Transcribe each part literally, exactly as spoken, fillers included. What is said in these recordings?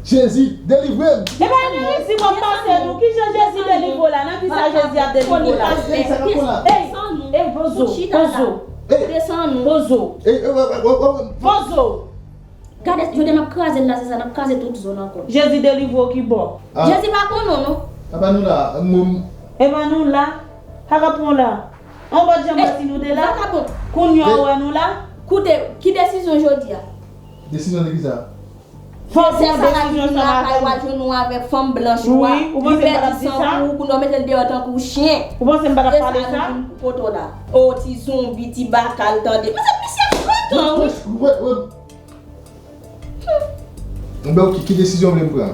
Jezi, delivre m! E pa nan resi w ap pase, non. Ki jan Jezi delivre w la? Nan ki sa Jezi ap delivre w la? Ey, ey, ey, pozo, pozo, pozo, pozo. Gade, jodi a n ap kraze l la, se sa, n ap kraze tout zòn ankò. Jezi delivre w ki bò? Jezi pa konn ou, non. Apa nou la, mwen. E pa nou la? Sa k ap pran w la? An w pa t janm wè si nou te la? Kounye a w wè nou la? Koute, ki desizyon jodi a? Desizyon de ki sa? Fò w pran desizyon sa maten. Ou al jwenn ou avèk fanm blanch ou a. Wi, ou panse m pa t ap di sa? Li pèdi san kou, kounye a w mete l deyò tankou chen. Ou panse m pa t ap pale sa? Kote w la? O, ti zonbi, ti bakal, tande. Misye, misye frekan, wi. Mwen, mwen, Ebyen, ok, ki desizyon w vle m pran?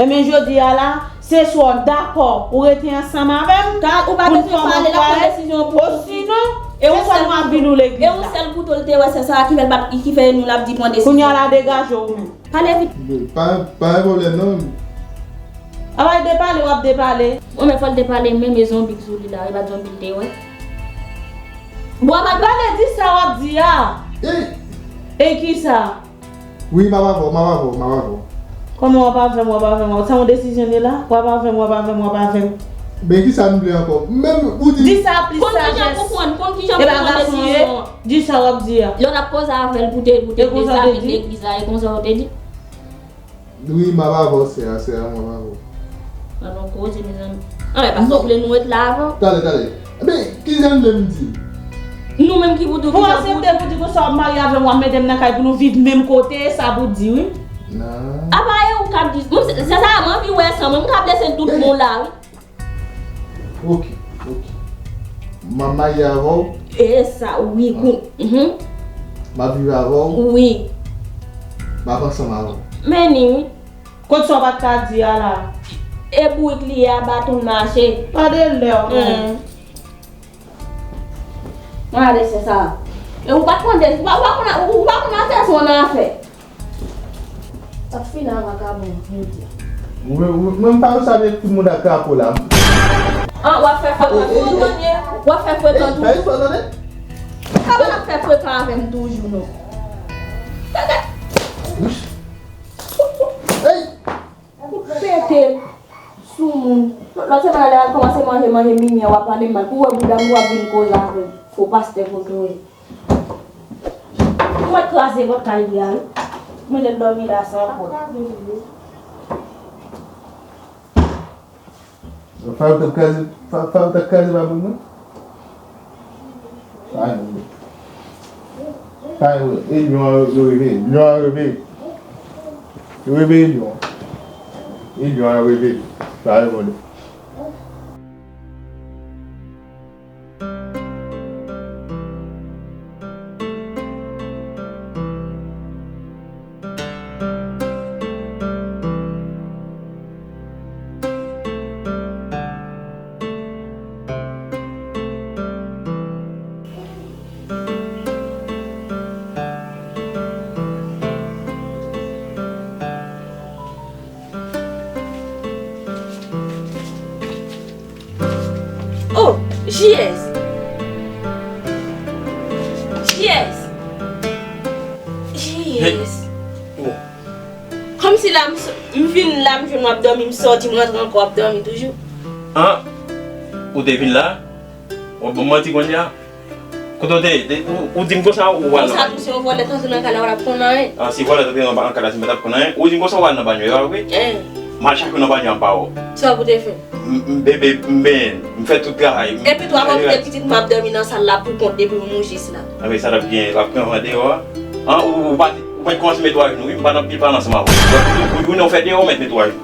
Ebyen, jodi a la, se swa w dakò ou rete ansanm avè m pou n fòme yon fwaye, osinon, se swa nou ap vin ou legliz la. E yon sèl kouto l te wè, sè sa a, ki fè l pa t, ki fè nou l ap di pran desizyon. Kounye a la, degaje w menm. Pale vit. Pa, pa gen pwoblèm, non. Apa l depale, w ap depale. Mwen menm fò l depale, menm e zonbi k sou li la, e pa t zonbi l te wè. Bon, apa l pale, di sa w ap di a. E kisa? Wi, m ap avè w, m ap avè w, m ap avè w. Kòman w ap avè m, w ap avè m, w ap, sa yon desizyon li la? W ap avè m, w ap avè m, w ap avè m. Men kisa nou vle ankò? Menm ou di. Di sa plis sajès. Konn kijan pou pran, konn kijan pou pran desizyon an. Di sa w ap di a. Lè w t ap koze avè l pou te, pou te dezame legliz la, e konsa w te di? Wi, m ap avè w, sè a, sè a, m ap avè w. Ann nou koze, mezanmi. Anben, paske w vle nou ret la avè w. Talè, talè. Ebyen, kijan m vle m di? Nou menm ki pou di w kijan pou. Ou aksepte pou di konsa w ap marye avè m, w ap mete m nan kay pou nou viv menm kote, sa pou di, wi. Apa e ou k ap di, mwen, se, se sa, m anvi wè san mwen, m ka blese tout moun la, wi. Ok, ok. M ap marye avè w? E sa, wi, kou. M ap viv avè w? Wi. M ap ansanm avè w? Men ni, wi. Kot sa w pa t ka di a la? E bourik li ye a, baton l mache. Pa de lè w, non. Mwen ale se sa. E ou pa t konn de, ou pa, ou pa konn, ou pa konn afè sa w nan afè. Sa fin a vakabon, jodi a. Mwen, mwen, mwen pa wè sa vye timoun ak krapo la. An, w ap fè frekan toujou, w ap fè frekan toujou. Sa pa t ap fè frekan avè m toujou, non. Gade. Kout pete l sou moun. Lòt semèn nan lè al kòmanse manje, manje mimyen, w ap pale m mal. Pou w wè bouda m, w ap vin koze avè m. Fo pastè kote w ye. Ou mèt kraze pòt kay li a, wi. Mete l dòmi la san pòt. Fayou t ap kraze, Fa-, Fayou t ap kraze pa pou mwen. Fayou. Fayou, e lyon an yo reveye. Lyon an reveye. Yo reveye lyon an. E lyon an reveye. Fayou vole. Oh, J S. J S. J S. Kòmsi la, m s-, m vin la, m jwenn w ap dòmi, m sòti, m rantre ankò, w ap dòmi toujou. An? Ou te vin la? W ap ban m manti kounye a? Kote w te ye? Ou, ou di m konsa ou al nan banyo? Konsa tou se yon vòlè t antre nan kay la, w ap konn anyen. An, si vòlè t antre nan kay la, si m pa t ap konn anyen. Ou di m konsa ou al nan banyo, e pa vre? M al chache w nan banyo a, m pa wè w. Sa w pou te fè? M, m, bebe, m benyen, m fè tout travay. Epi tou, avan m kite pitit, m ap dòmi nan sal la pou kont depi m ou jis la. Anben, sa l ap gen, l ap pran van deyò a. An, ou, ou pa, ou mèt kòmanse mete w ajenou, wi, m pa nan pil pale ansanm avè w. Ou, ou, ou, ou fè deyò, ou mèt mete w ajenou.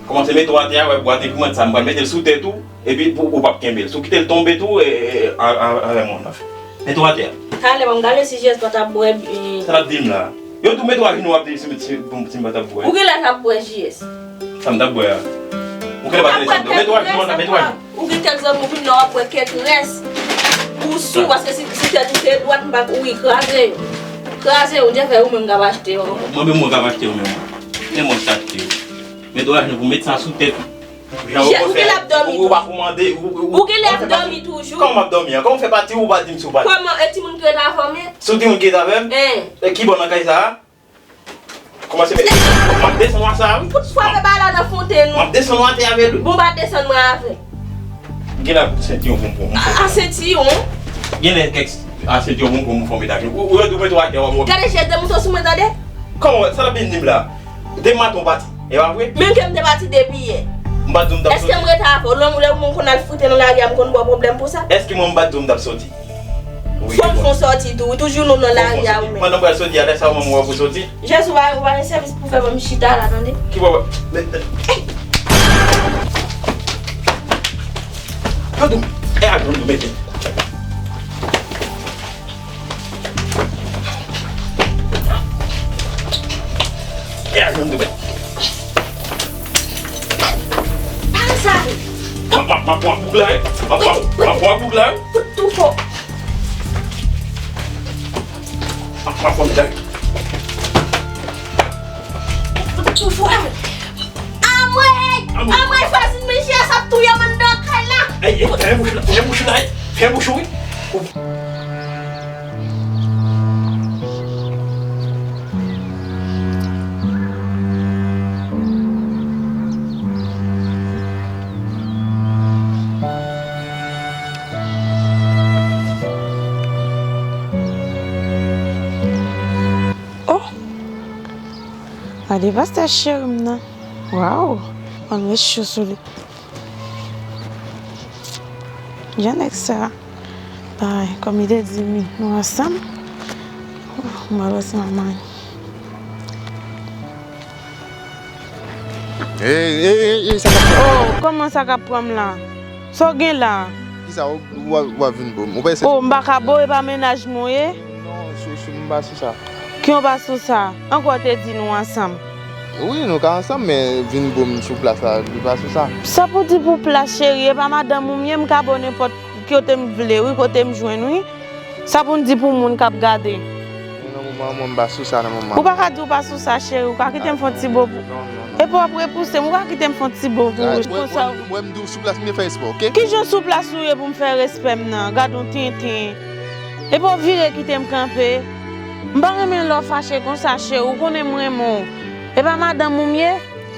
Kòmanse mete w atè a, wè, bwat enprimant sa, m pral mete l sou tèt ou. Epi pou ou p ap kenbe l. Si w kite l tonbe tou, e, e, e, a, a, avè mwen w ap fè. Mete w atè a. Talè, ban m gade si J S pa t ap bwè, e. Sa l ap di m la? Yo tou mete w ajenou, w ap di si, si, si, si m pa t ap bwè. Ou genlè t ap bwè, J S. Sa m t ap bwè a? Ou genlè pa tande sa m di w. Mete w ajenou, mete w ajenou. Ou gen kèk zanmi w vin la w ap bwè kèk rès. Ou sou, paske si, si tèt ou te dwat, m pa, ou kraze yo. Kraze yo, Dye fè ou menm k ap achte yo. Mwen menm mwen k ap achte yo menm. Men mwen k achte yo. Mete w ajenou pou mete sa sou tèt ou. Jan ou fè, ou pa pou mande, ou, ou, ou genlè ap dòmi toujou. Kòman m ap dòmi an? Kòman w fè pati, ou pa di m si w pati? Kòman, e timoun ki ret avè w, men? Se yon timoun ki ret avè m? Hein. E ki bò nan kay sa a? Kòmanse mete. M ap desann w a sa, wi. Fout frape bala nan fonten, wi. M ap desann w atè avè l, wi. Bon, pa desann mwen avè. Gen la sentiyon pou m pran. A, a sentiyon? Gen lè kèk a sentiyon pou m pran, m fè w mete ak li. Ou, ou, ou mete w atè, w ap wè. Gade, jete mouton sou mwen, tande. Kòman, sa l ap vin di m la? Depi maten w pati, e pa vre? Menm ke m te pati depi yè. M pa t di w m t ap soti. Èske m ret avè w? Lè m, lè m konn al fwoute nan lari a, m konn ba w pwoblèm pou sa? Èske mwen m pa t di w m t ap soti? Wi, fò m fè w sòti tou, wi, toujou nou nan lari a, ou menm. Pandan m pral soti a, lè sa ou menm ou wè pou soti? Jezi, ou pa, ou pa gen sèvis pou fè ban m chita la, tande? Ki bò? Mete. Yo di w, e a grann nou mete. E a grann nou mete. Pa sa. M ap, m ap, m ap pran boug la, wi. M ap, m ap, m ap pran boug la, wi. Fout tou fò. M ap, m ap pran boug la, wi. Fout tou fò. Anmwey! Anmwey! Anmwey, vwazin, men chè sa ap touye m anndan kay la! Ey, ey, fèmen bouch ou la, fèmen bouch ou la, ey, fèmen bouch ou, wi. Oh! Gade pastè cheri m nan. Waw! Mwen met cho sou li. Jan nèg sa bay, kòm li te di m nou ansanm. Ou, mwen wè se manman. Ey, ey, ey, ey, sa k ap pran? Oh, kòman sa k ap pran m la? Sa w gen la? Kisa w, w, w ap vin bo m? Ou pa eseye. Oh, m pa ka bo, e pa mennaj mwen w ye? Non, sou, sou, m pa sou sa. Ki w pa sou sa? Ankò w te di nou ansanm. Wi, nou ka ansanm, men vin bo m sou plas la, li pa sou sa. Sa pou di pou plas, cheri, e pa madanm ou m ye, m ka bo nenpòt kote m vle, wi, kote m jwenn, wi. Sa pou n di pou moun k ap gade. Nan moman an, mwen, m pa sou sa nan moman an. Ou pa ka di w pa sou sa, cheri, ou ka kite m fè yon ti bo pou. Non, non, non. Epi w ap repouse m, ou ka kite m fè yon ti bo pou ou, konsa. Wè m di w sou plas, m vin fè respè, oke? Kijan sou plas ou ye pou m fè respè m nan? Gad yon tenten. Epi w vire kite m kanpe. M pa renmen lè w fache konsa, cheri, ou konnen m renmen w. E pa madanm ou m ye?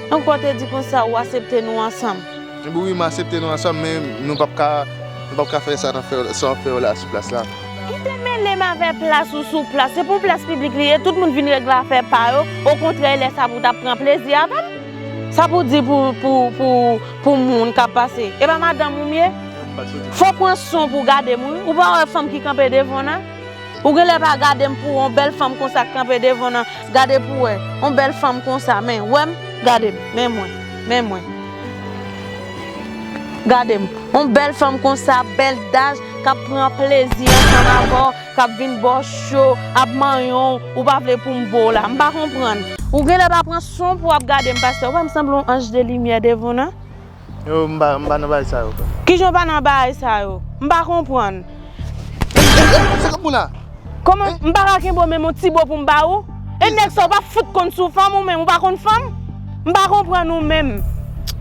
Ankò w te di konsa ou aksepte nou ansanm. Wi, m aksepte nou ansanm, men nou p ap ka, nou p ap ka fè sa n ap fè, sa w ap fè yo la sou plas la. Kite mele m avè plas ou sou plas. Se pou plas piblik li ye, tout moun vin regle afè pa yo. Okontrè, lè sa pou w t ap pran plezi avè m. Sa pou di pou, pou, pou, pou moun k ap pase. E pa madanm ou m ye? Fò w pran son pou w gade m, wi. Ou pa wè fanm ki kanpe devan w nan? Ou genlè pa gade m pou wè yon bèl fanm konsa k kanpe devan w nan. Gade pou w wè. Yon bèl fanm konsa, men, wè m, gade m, men mwen, men mwen. Gade m. Yon bèl fanm konsa, bèl daj, k ap pran plezi ansanm avè w, k ap vin ba w cho, ap manyen w, ou pa vle pou m bo w la. M pa konprann. Ou genlè pa pran son pou w ap gade m, pastè. Ou wè m sanble yon anj de limyè devan w nan? Yo, m pa, m pa nan bagay sa yo, frè. Kijan w pa nan bagay sa yo? M pa konprann. Ey, ey, ey, sa k ap bon la? Kòman? Hein? M pa ka kenbe w menm yon ti bo pou m ba ou? E nèg sa yo pa fout konn sou fanm ou menm, ou pa konn fanm? M pa konprann ou menm.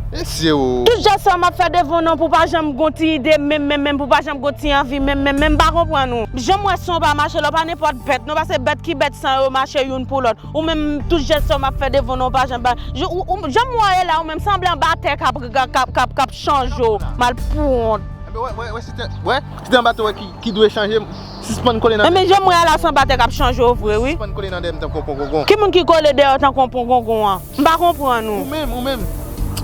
Mesye o. Tout jès sa m ap fè devan w nan pou w pa janm gon ti ide menm, menm, menm, pou w pa janm gon ti anvi menm, menm, menm, m pa konprann ou. Janm wè san w pa mache, lè w pa nenpòt bèt, non, paske bèt ki bèt san yo mache youn pou lòt. Ou menm, tout jès sa w m ap fè devan w nan, ou pa janm ba. Jan, ou, ou, jan m wè w ye la, ou menm sanble anba tè k ap, k ap, k ap, k ap, k ap chanje w, malpwont. Enben, wè, wè, wè, si te, wè, si te anba tè w ki, ki dwe chanje, sispann kole nan. Enben, jan m wè w la, se anba tè k ap chanje w vre, wi. Sispann kole nan dèyè m tankou yon pon gongon. Ki moun ki kole dèyè w tankou yon pon gongon an? M pa konprann ou. Ou menm, ou menm.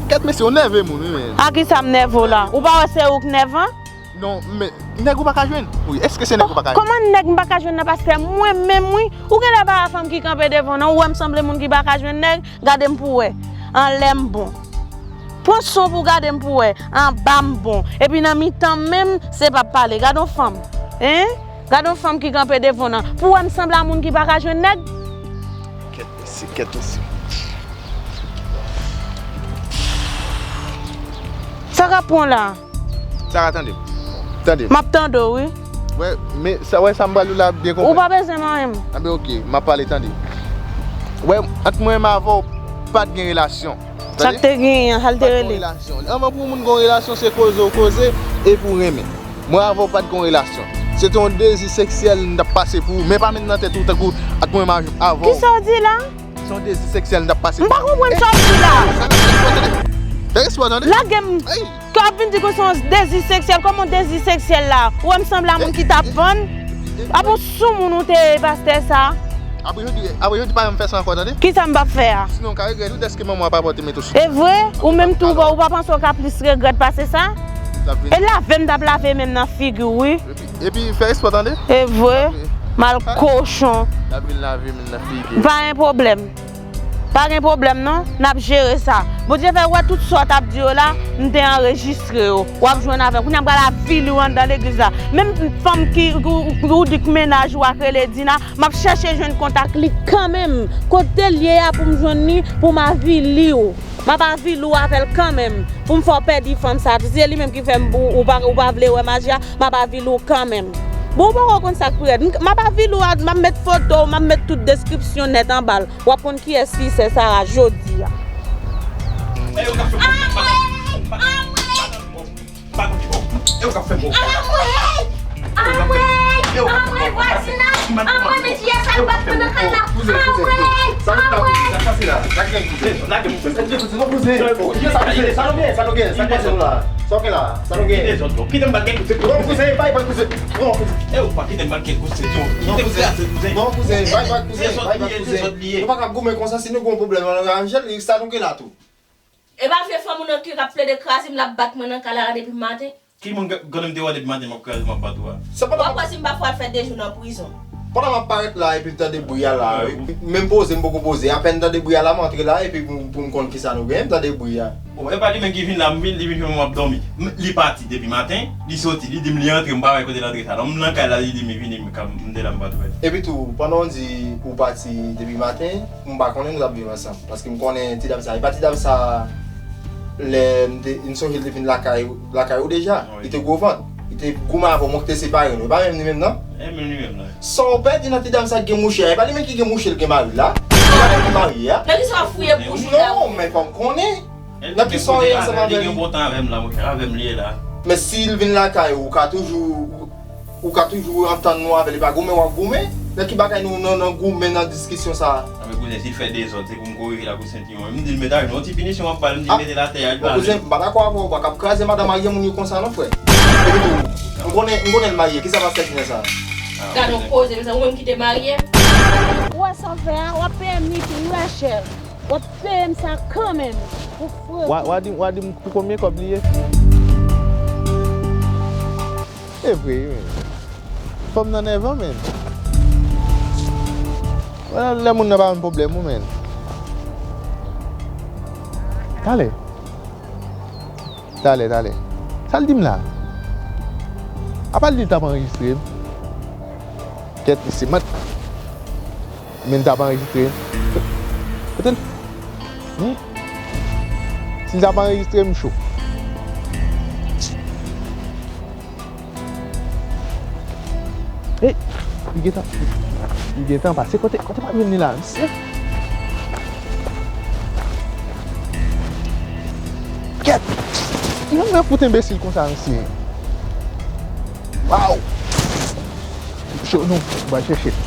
Kèt mesye, ou nève moun, wi, men. A kisa m nève w la? Ou pa wè se ou k nèvan? Non, men nèg ou pa ka jwenn? Wi, èske se nèg ou pa ka jwenn? Kòman nèg m pa ka jwenn nan, pastè? Mwen menm, wi. Ou genlè pa wè fanm ki kanpe devan w nan, ou wè m sanble moun ki pa ka jwenn nèg? Gade m pou w wè. Anlè m bon. Pran son pou w gade m pou w wè. Anba m bon. Epi nan mitan m menm, se p ap pale. Gade yon fanm. Hein? Gade yon fanm ki kanpe devan w nan. Pou w wè m sanble a moun ki pa ka jwenn nèg? Kèt mesye, kèt mesye. Sa k ap pran w la? Sara, tande m. Tande m. M ap tande w, wi. Wè, men sa, wè, sa m pral di w la byen konprann. Ou pa bezwen manyen m. Anben, oke, m ap pale, tande. Wè, ant mwen menm avè w, pa t gen relasyon. Sa k te genyen an, sa l te rele? Pa t gen relasyon. Anvan pou yon moun gen yon relasyon, se koze w koze, epi w renmen. Mwen avè w pa t gen yon relasyon. Se te yon dezi seksyèl m t ap pase pou ou, men pa met nan tèt ou tankou ant mwen menm avè w. Kisa w di la? Yon dezi seksyèl n t ap pase. M pa konprann sa w di la. Fè respè w tande. Lage m. Kè w ap vin di ke se yon dezi seksyèl. Kòman dezi seksyèl la? Ou wè m sanble a moun ki t ap vann? Ap yon soumoun ou te ye, pastè sa. Apre jodi, apre jodi pa janm fè sa ankò tande. Kisa m p ap fè a? Sinon w ka regrèt wi dèske manman w pa pote met ou sou. E vre? Ou menm tou ou pa panse w ka plis regrèt pase sa? E lave m t ap lave men m nan figi w wi. Epi fè respè w tande. E vre? Mal kochon. L ap vin lave men nan figi. Pa gen pwoblèm. Pa gen pwoblèm non, n ap jere sa. Bondye fè wè tout sa w t ap di yo la, m te anrejistre yo. W ap jwenn avè m. Kounye a m pral avili w anndan legliz la. Menm fanm ki ou, ou, ou di k mennaj ou ak rele Dina, m ap chèche jwenn kontak li kanmenm. Kote l ye a pou m jwenn li, pou m avili w. M ap avili w avè l kanmenm. Pou m fè w pèdi fanm sa tou. Si se li menm ki fè m, ou, ou pa, ou pa vle wè maji a, m ap avili w kanmenm. Bon, ou poko konn sa k pi rèd. M, m ap avili w, m ap met foto w, m ap met tout deskripsyon nèt anba l. W ap konn kiyès ki sè Sara jodi a. Anmwey! Anmwey! Anmwey! Anmwey! Anmwey, vwazinay! Anmwey, men kiyès sa k bat mwen nan kay la! Anmwey! Anmwey! Sa w gen la? Sa w gen la? Sa w gen? Kite m bat kèk kout sèt. Non, kouzen, pa, pa, kouzen. Non, kouzen. E ou pa kite m bat kèk kout sèt, non. Kite m kraze, kouzen. Non, kouzen, pa, pa, kouzen, pa, pa, kouzen. Nou pa ka goumen konsa, si nou gen yon pwoblèm, Angèl, sa nou gen la tou. E pa vye fanm ou nan ki k ap plede kraze m, l ap bat mwen nan kay la depi maten. Ki moun gade m te wè depi maten m ap kraze m ap bat ou a? W ap wè si m pa fè w al fè de jou nan prizon. Pandan m ap parèt la epi m tande bri a la, menm poze m poko poze, apèn m tande bri a la m antre la epi pou, pou m konn kisa nou genyen m tande bri a. Bon, e pa li menm ki vin la, m vin, li vin fè m ap dòmi. M, li pati depi maten, li soti, li di m li antre, m pa wè kote l antre sa. Lè m nan kay la, li di m vini, m ka, m te la m pa t wè. Epi tou, pandan w di ou pati depi maten, m pa konnen nou t ap viv ansanm. Paske m konnen ti dam sa, e pa ti dam sa, lè m te, m sonje l te vin lakay, lakay ou deja. Li te gwo vant. Li te goumen avè w, mwen ki te separe nou. E pa menm li menm nan? E menm li menm nan. Sa w pèdi nan ti dam sa ki gen mouche a? E pa li menm ki gen mouche l gen mari la? E pa li menm ki marye a? Nan kisa w ap fouye bouch ou la? Non, men fò m konnen. Nan kisa w ye ansanm avè li? Li gen bon tan avè m la, monchè. Avè m li ye la. Men si l vin lakay ou, ou ka toujou, ou ka toujou antann nou avè l, e pa goumen w ap goumen? Nan ki bagay nou nan, nan goumen nan diskisyon sa a? Anben kouzen, si l fè dezòd, se pou m korije l ak yon sentiman. M di l met ajenou, yon ti pinisyon m ap ba l, m di l mete l atè a, l pale. Bon, kouzen, m pa dakò avè w, ou pa kab kraze madan marye moun yo konsa non, frè. Epi tou, m konnen, m konnen l marye, kisa pastè di nan sa? Gade yon koze, mezanmi, ou menm ki te marye. Ou wè sa w fè a, w ap peye m li pi chè. W ap peye m sa kanmenm. Ou fre. W a, w a di, w a di m pou konbyen kòb li ye? E vre wi, men. Fanm nan nèvan, men. Wè lè moun nan pa ban m pwoblèm, wi, men. Talè. Talè, talè. Sa l di m la? Apa l di l t ap anrejistre m? Kèt, mesye, mat. Men l t ap anrejistre m. Kote l? Hmm? Si l t ap anrejistre m, cho. Ey, li gentan, li gentan pase. Kote, kote m ap jwenn li la, mesye? Kèt! Yon gran fout enbesil konsa, mesye. Waw! Cho, nou, m pral chèche l.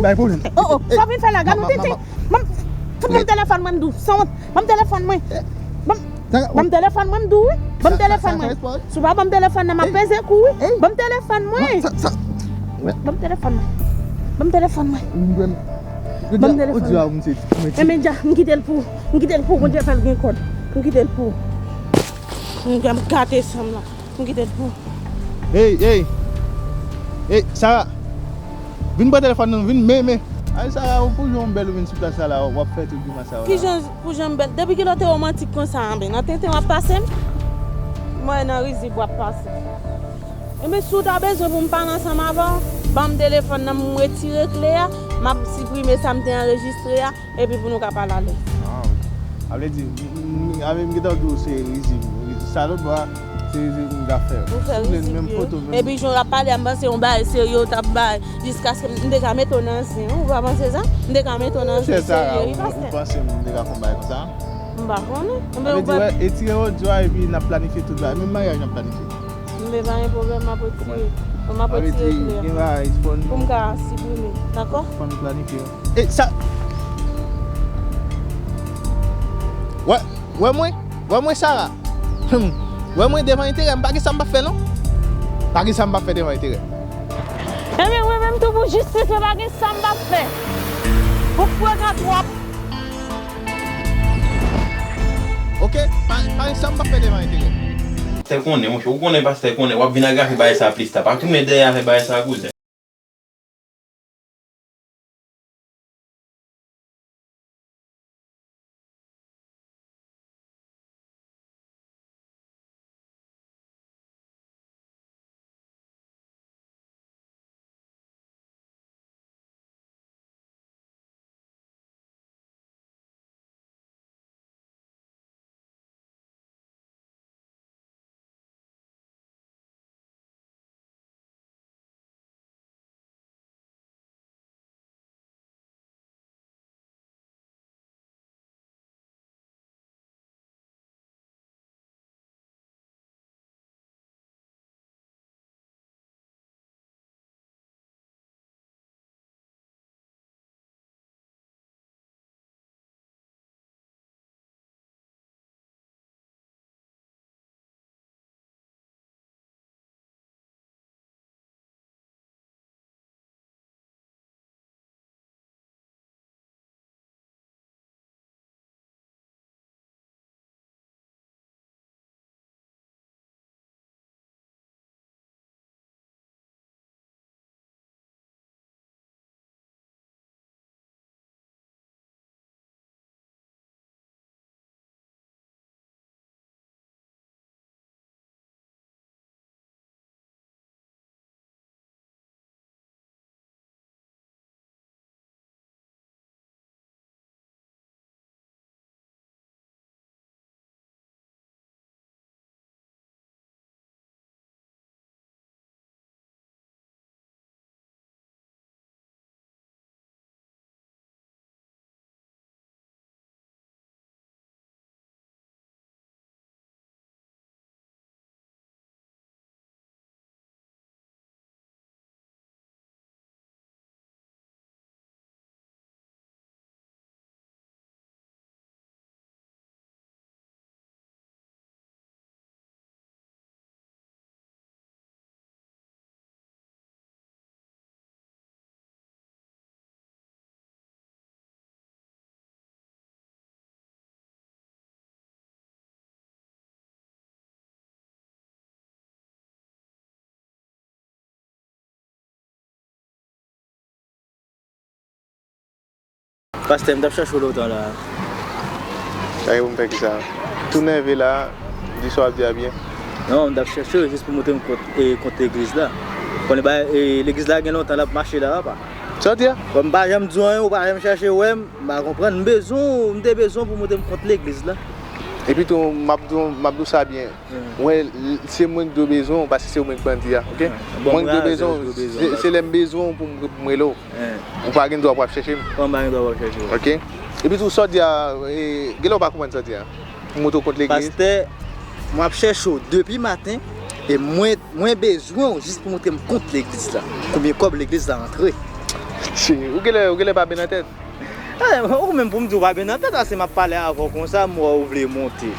Bay pwoblèm. Oh, oh, sa w vin fè la, gade yon tenten. Ban m, fout ban m telefòn mwen, m di w, sanwont. Ban m telefòn mwen. Ban m, Ban m telefòn mwen, m di w wi. Ban m telefòn mwen. Si w pa ban m telefòn nan, m ap peze kou wi. Ban m telefòn mwen. Ban m telefòn mwen. Ban m telefòn mwen. Ban m telefòn mwen. Enben dja, m kite l pou ou. M kite l pou ou, Bondye fè l gen kòd. M kite l pou ou. M gate sanm nan. M kite l pou ou. Ey, ey. Ey, Sara. Vin pran telefòn nan, vin, men, men. Ay, Sara, ou pou jan w bèl ou vin sou plas la, la, w ap fè tout grimas sa yo la. Kijan pou jan m bèl? Depi kilè w te womantik konsa, anben, nan tenten w ap pase m? M wè nan rizib w ap pase. Enben, si w ta bezwen pou m pale ansanm avè w, ban m telefòn nan, m retire kle a, m ap siprime sa m te anrejistre a, epi pou nou ka pale alèz. Ah, ok. A vle di, m, m, a vle m gentan di w se rizib. Sa lòt bò a, se rizib m ka fè. Ou fè rizib, wi. Epi jan w ap pale a, m panse yon bagay serye w t ap bay, jiskaske m te ka mete w nan zen, wi, ou pa panse sa? M te ka mete w nan zen serye, wi, pastè. Ou panse m te ka fè yon bagay konsa? M pa konnen. A vle di, wè, etire odyo a epi n ap planifye tout bagay. Menm maryaj n ap planifye. Men pa gen pwoblèm, m ap retire. Bon, m ap retire kle a. Pou m ka siprime, dakò? Fò nou planifye. E sa. Wè, wè mwen, wè mwen Sara. Hmm. Wè mwen devan enterè m, pa gen sa m p ap fè non. Pa gen sa m p ap fè devan enterè. Ebyen, mwen menm tou pou jistis, men pa gen sa m p ap fè. Ou frekan twòp. Ok, pa, pa gen sa m p ap fè devan enterè. Pastè konnen, monchè, ou konnen pastè konnen, w ap vin agrave bagay sa plis ta. Pa tounen dèyè avèk bagay sa, kouzen. Pastè, m t ap chèche w lontan la. Sa gen pou m fè kisa? Tou nève la, di sa w ap di a byen. Non, m t ap chèche w jis pou montre m kont, e, kont legliz la. Konnen ba, e, legliz la gen lontan l ap mache la, apa. Sa w di a? Bon, m pa janm di w anyen, ou pa janm chèche wè m, m pa konprann. M bezwen w, m te bezwen w pou montre m kont legliz la. Epi tou, m ap di w, m ap di w sa byen. Mwen, l-, se mwen ki dwe bezwen w, paske se mwen ki bandi a, ok? Mwen ki dwe bezwen w, se, se lè m bezwen w pou m, pou m rele w. Ou pa gen dwa pou w ap chèche m. Kòman m pa gen dwa pou w ap chèche w? Ok? Epi tou, sa w di a, e, genlè w pa konprann sa w di a. Pou montre w kont legliz. Pastè, mwen ap chèche w depi maten, e mwen, mwen bezwen w jis pou montre m kont legliz la. Konbyen kòb legliz la antre. Ou genlè, ou genlè pa byen nan tèt. Eh, ou menm pou m di w pa byen nan tèt, paske m ap pale avè w konsa, m wè w vle monte.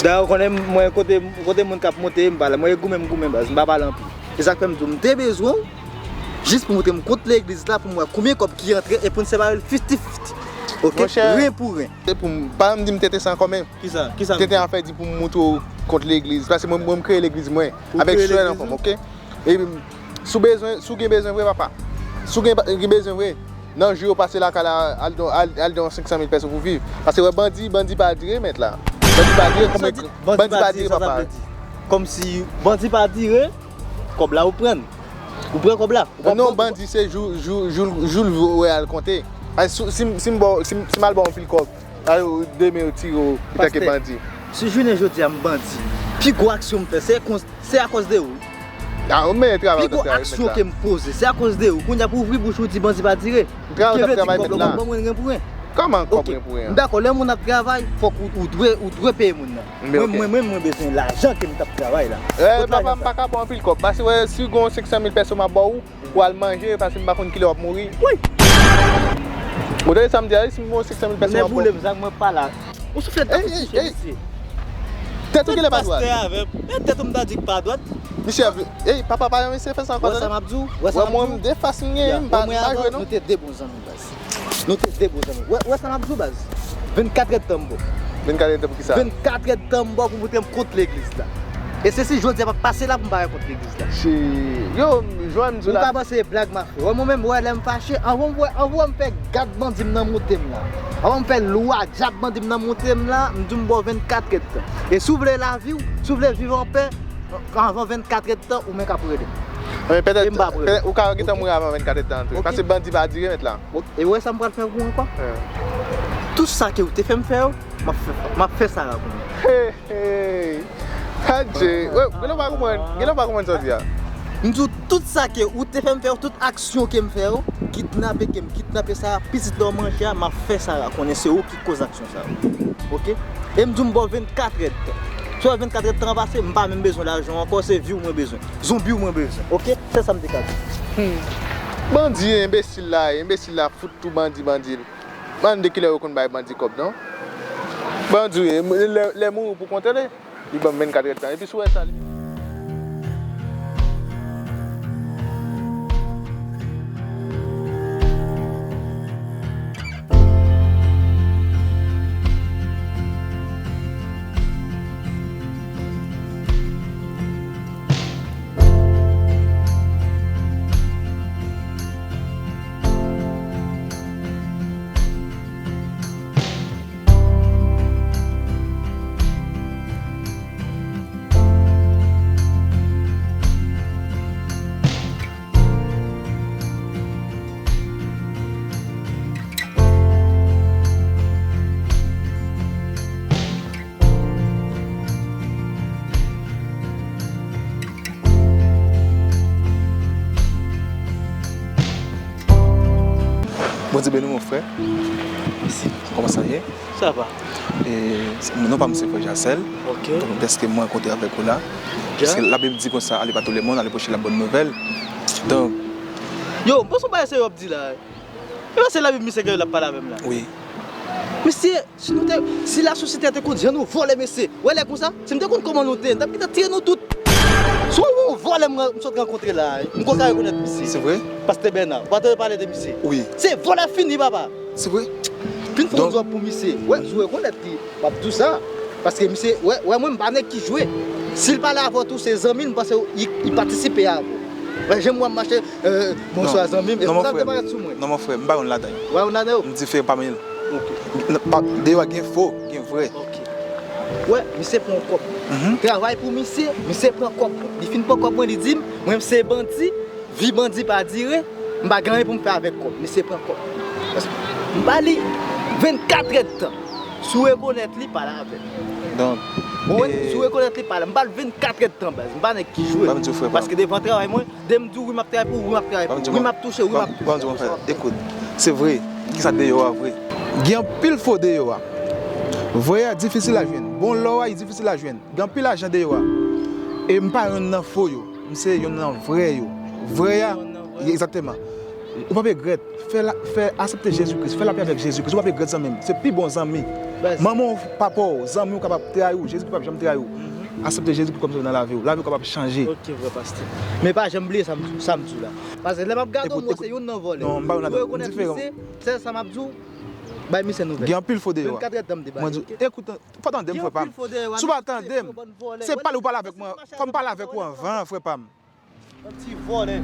Dayè, ou konnen mwen, kote, kote moun k ap monte, m pa la. Mwen e goumen, m goumen baz, m pa pale anpil. E sa k fè m di w, m te bezwen w, jis pou montre m kont legliz la, pou m wè konbyen kòb ki antre, e pou n separe l fifti fifti. Oke? Monchè, ren pou ren. Se pou m, pa janm di m tete san kòb, men. Kisa? Kisa m tete di? Afè di pou m montre w kont legliz. Paske mwen, mwen, m kreye legliz mwen. Ou avèk kreye sè legliz ou? Oke? E si w bezwen, si w gen bezwen vre, papa. Si w gen, gen bezwen vre, nan jou yo pase lakay la, al don, al, al don senk san mil pèso pou viv. Paske wè bandi, bandi pa dire mèt la. Bandi pa dire, kòm bandi pa dire, papa. Kòmsi bandi pa dire, kòb la ou pran. Ou pran kòb la. Ou pa pran. Non, bandi se jou, jou, jou, jou l wè al konte. Ay, si, si, si m ba w, si, si m al ba w anpil kòb, ay, demen yo tire w antanke bandi. Si jounen jodi a m bandi, pi gwo aksyon m fè, se kon, se akòz de ou. A, men travay w t ap travay mèt la. Pi gwo aksyon ke m poze, se akòz de ou. Kounye a pou ouvri bouch ou di bandi pa dire. Travay w t ap travay mèt la. Kiyevle di kòb la w ban mwen ren pou ren. Kòman kòb ren pou ren? Ok. M dakò, lè moun ap travay, fòk ou, ou dwe, ou dwe peye moun nan. Mwen, mwen menm, mwen bezwen lajan ke m t ap travay la. Kot lajan sa? Papa, m pa ka ba w anpil kòb. Paske wè, si w gen yon senk san mil pèso m ap ba w, ou al manje, paske m pa konn kilè w ap mouri. Wi! Ou tande sa m di a, wi, si m gen yon senk san mil pèso m ap ba w. Nèboule m, sa mwen pa la. Ou souflèt ap touche misye. Tèt ou genlè pa dwat. Pastè avè m. E tèt ou m ta di k pa dwat. Misye ap, ey, papa, pa yon mesye fè sa ankò, tande. Wè sa m ap di w? Wè sa m ap di w? Wè mwen, m de fas m genyen, m pa, m pa jwe non. Nou te de bon zanmi, baz. Nou te de bon zanmi. Wè, wè sa m ap di w, baz. Vennkat èdtan m ba w. Vennkat èdtan pou kisa? Vennkat èdtan m ba w pou montre m kont legliz la. E se si jodi a pa pase la pou m pa wè kont legliz la. Yo, jwenn m di w la. Ou ka panse e blag m ap fè. Wè mwen menm, wè lè m fache, anvan m wè, anvan m fè gad bandi m nan monte m la. Anvan m fè lwa dyab bandi m nan monte m la, m di w m ba w vennkat èdtan. E si w vle lavi w, si w vle viv anpè, anvan vennkat èdtan, ou menm k ap rele m. E m p ap rele w. Ou ka gentan mouri avan vennkat èdtan an tou. Ok. Paske bandi pa dire mèt la. Ok. E ou wè sa m pral fè pou ou ankò? Tout sa ke ou te fè m fè yo, m ap fè, m ap fè Sara konnen. Hey, hey. Adje. Wè, genlè w pa konprann, genlè w pa konprann sa w di a. M di w tout sa ke ou te fè m fè yo, tout aksyon ke m fè yo, kidnape ke m kidnape Sara, pitit la w manje a, m ap fè Sara konnen se ou ki koz aksyon sa yo. Ok? E m di w m ba w vennkat èdtan. Si w wè vennkat èdtan an pase, m pa menm bezwen lajan w ankò, se vi w mwen bezwen. Zonbi w mwen bezwen. Ok? Se sa m te ka di. Hmm. Bandi enbesil la, enbesil la fout tou bandi, bandi. Mande kilè yo konn bay bandi kòb non. Bandi w ye, lè, lè mouri pou kont li. Li ban m vennkat èdtan. Epi si w wè sa, li Bondye beni w, mon frè. Mèsi. Kòman sa ye? Sa va. E, non pa m se frè Jacel. Ok. Donk, dèske mwen rankontre avèk ou la. Dja. Paske Labib di konsa, allez par tout le monde, allez prêcher la bonne nouvelle. Donk. Yo, m panse w pa serye w ap di la. E pa se Labib misye ke l ap pale avè m la. Wi. Mesye, si nou te, si lasosyete a te konn jan nou vòlè mesye, wè lè konsa, si m te konn kòman nou te ye, m t ap gentan tiye nou tout. Se yon vòlè m, m sot rankontre la, m kwè w ka rekonèt misye. Se vre? Pastè Bèna, ou pa tande pale de misye? Wi. Se vòlè fini, papa. Se vre? Fin fè yon dwòp pou misye. Wè, si w rekonèt li, w ap di w sa. Paske misye, wè, wè mwen, m pa nèg ki jwe. Si l pale avè w tou, se zanmi l, m panse li, li patisipe avè w. Wè, jan m wè m mache, euh, bonswa zanmi m, e pou sa l te parèt sou mwen. Non, mon frè, m pa youn ladan yo. Ou pa youn ladan yo? M diferan pami l. Ok. N-, pa, deyò a gen fo, gen vrè. Ok. Wè, misye pran kòb. Mhm. Travay pou misye, misye pran kòb. Li fin pran kòb mwen, li di m, mwen m se bandi, vi bandi pa dire, m pa gen anyen pou m fè avèk kòb. Misye pran kòb. M ba li vennkat èdtan. Si w rekonèt li, pale avè m. Donk, ou konprann? Si w rekonèt li, pale. M ba l vennkat èdtan, baz. M pa nèg ki jwe. Paske devan travay mwen, de m di w wi m ap travay pou ou, wi m ap travay pou ou, wi m ap touche, wi m ap touche. Ekout, se vre, gen sa deyò a vre. Gen anpil fo deyò a. Vrè a difisil a jwenn. Bon lò a, li difisil a jwenn. Gen anpil ajan deyò a. E m pa youn nan fo yo. M se youn nan vrè yo. Vrè a, egzakteman. Ou p ap regrèt. Fè la, fè, aksepte Jezi Kris. Fè lapè avèk Jezi Kris. Ou p ap regrèt, zanmi m. Se pi bon zanmi. Manman w, papa w, zanmi w kapab trayi w. Jezi Kris p ap janm trayi w. Aksepte Jezi Kris kòm sovè nan lavi w. Lavi w kapab chanje. Ok, vrè pastè. Men pa janm bliye sa m, sa m di w la. Paske lè m ap gade w, mwen se youn nan vòlè. Non, m pa youn ladan. M diferan. Sèl sa m ap di w, bay misye nouvèl. Gen anpil fo deyò a. Vennkat èdtan m debarike. Mwen di, ekoute, fò tande m, frè pa m. Si w pa tande m, se pale ou pale avèk mwen. Fò m pale avèk ou anvan, frè pa m. Yon ti vòlè.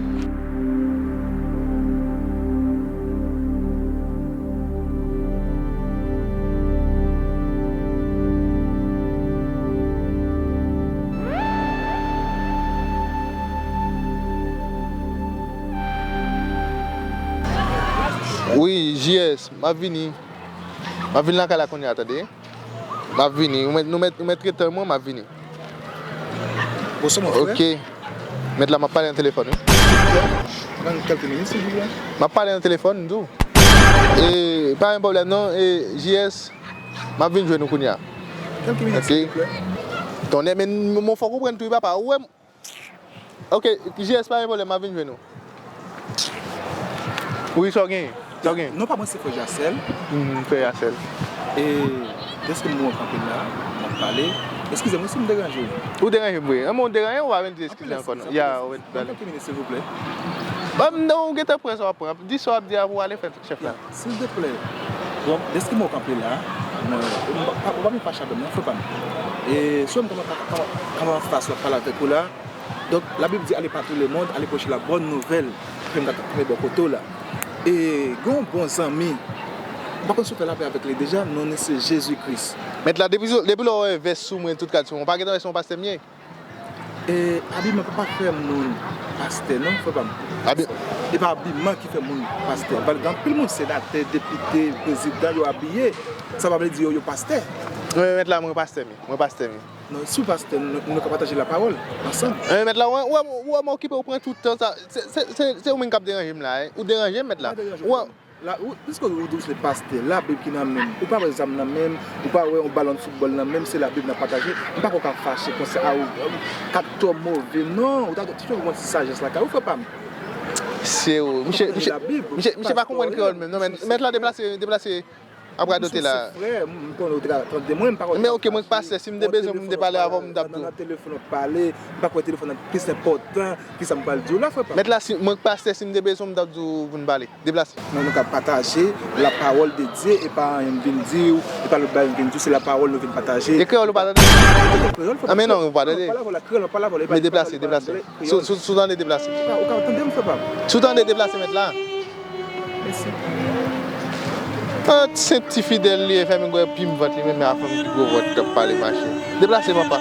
Wi, J S, m ap vini. M ap vin lakay la kounye a, tande. M ap vini. Ou mèt, nou mèt, ou mèt ret tann mwen, m ap vini. Bonswa, mon frè. Ok. Mèt la, m ap pale nan telefòn, wi. Nan kèlke minit, silvouplè. M ap pale nan telefòn, m di w. E, pa gen pwoblèm, non. E, J S, m ap vin jwenn ou kounye a. Kèlke minit, silvouplè. Tonnè, men, mon, fòk ou konprann tou, wi, papa. Ou wè, Ok, J S, pa gen pwoblèm, m ap vin jwenn ou. Wi, sa w genyen? Sa w genyen? Non pa mwen se frè Jasèl. Mhm, frè Jasèl. E dèske m wè w kanpe la, n ap pale. Eskize m wi si m deranje w. Ou deranje m vre. An, men w deranje, ou pa vin di eskize ankò non. Ya, ou ret pale. Kèlke minit, silvouplè. Ban m non, ou gentan pran sa w ap pran. Di sa w ap di a pou w ale fè chèf la. Silvouplè. Bon, dèske m wè w kanpe la, mwen, ou pa, ou pa vin fache avè m non, frè pa m. E si w wè m kòman, kòman, kòman fas w ap pale avèk ou la, Donk, Labib di, allez par tout le monde, allez prêcher la bonne nouvelle. Fè m gade kanpe bò kote w la. E gen yon bon zanmi. M pa konn si w fè lapè avèk li deja, non li se Jezi Kris. Mèt la, depi, depi lè w wè vès sou mwen, tout kat sou mwen, w pa gentan wè se yon pastè m ye? E, abiman pa fè moun pastè, non, frè pa m. Abi- E pa abiman ki fè moun pastè. Gen anpil moun, senatè, depite, prezidan, yo abiye. Sa pa vle di yo, yo pastè. Mwen, mèt la, mwen pastè m ye. Mwen pastè m ye. Non, si w pastè, nou, nou ka pataje lapawòl ansanm. Eh, mèt la, ou wè, ou wè, ou wè m okipe, ou pran tout tan sa. Se, se, se, se ou menm k ap deranje m la, eh. Ou deranje m, mèt la. Pa deranje w. Ou wè, la, ou, piske ou di w se pastè, Labib ki nan men m, ou pa wè zam nan men m, ou pa wè yon balon foutbòl nan men m, se Labib n ap pataje. M pa kwè w ka fache konsa, a, ou, ou, kat tò move, non, ou ta dwe toujou gen ti sajès lakay ou, frè pa m. Se ou, misye, misye, misye, misye pa konprann kreyòl menm, non, men, mèt la deplase, deplase. Ap radote la. Frè, m konnen w te ka tande mwen, m pa konn. Men ok, mwen k pastè, si m te bezwen pou m te pale avè w, m t ap di w. Nan telefòn w ap pale, m pa kwè telefòn nan plis enpòtan ki sa m pral di w la, frè pa m. Mèt la, si, mwen k pastè, si m te bezwen w, m t ap di w pou n pale. Deplase. Non, nou ka pataje la parole de Dieu, e pa anyen m vin di w, e pa lòt bagay m vin di w, se la parole nou vin pataje. E kreyòl ou pa tande? Tande kreyòl, frè pa m. Ah, men non, ou pa tande. Pale avè w la, kreyòl, pale avè w la, e pa kreyòl. Men deplase, deplase. Si w, si w, si w tande deplase. Ou ka, ou ka tande m, frè pa m. Si w tande deplase, mèt la. Mèsi. Ah, se ti fidèl li ye, fè m gwè pim vant li, menm a fanm ki gwo vant k ap pale mache. Deplase, papa.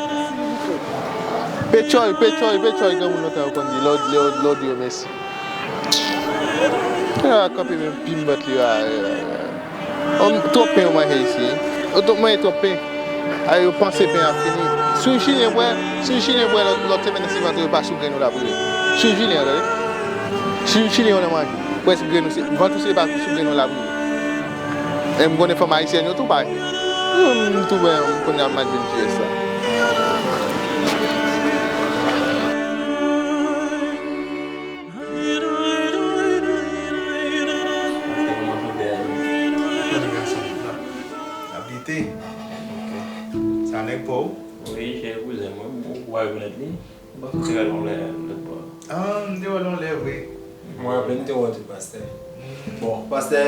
Pechòy, pechòy, pechòy, granmoun lontan yo konn di, lè w, lè w, lè w di yo mèsi. A, kanpe menm pim vant li a. Oh, twòp pen yo manje isi. Yo twòp manje twòp pen. A, yo panse pen ap fini. Si yon chilyen bwè, si yon chilyen bwè lòt, lòt semèn nan se vant yo pa sou grenn yo l ap rive. Si yon chilyen, tande. Si yon chilyen yo nan manje, prèske grenn yo se, vant yo se pa sou grenn yo l ap rive. E m konnen fanm ayisyèn yo tou parèy. M tou wè, m konnen ap mal vin G S la. Abite. Ok. Sa nèg pa w? Wi, se kouzen mwen. Ou pa rekonèt li? Bon, m te wè l yon lè lòt bò. Ah, m te wè l yon lè vre. Mwen raple m te wè w tou, pastè. Bon, pastè,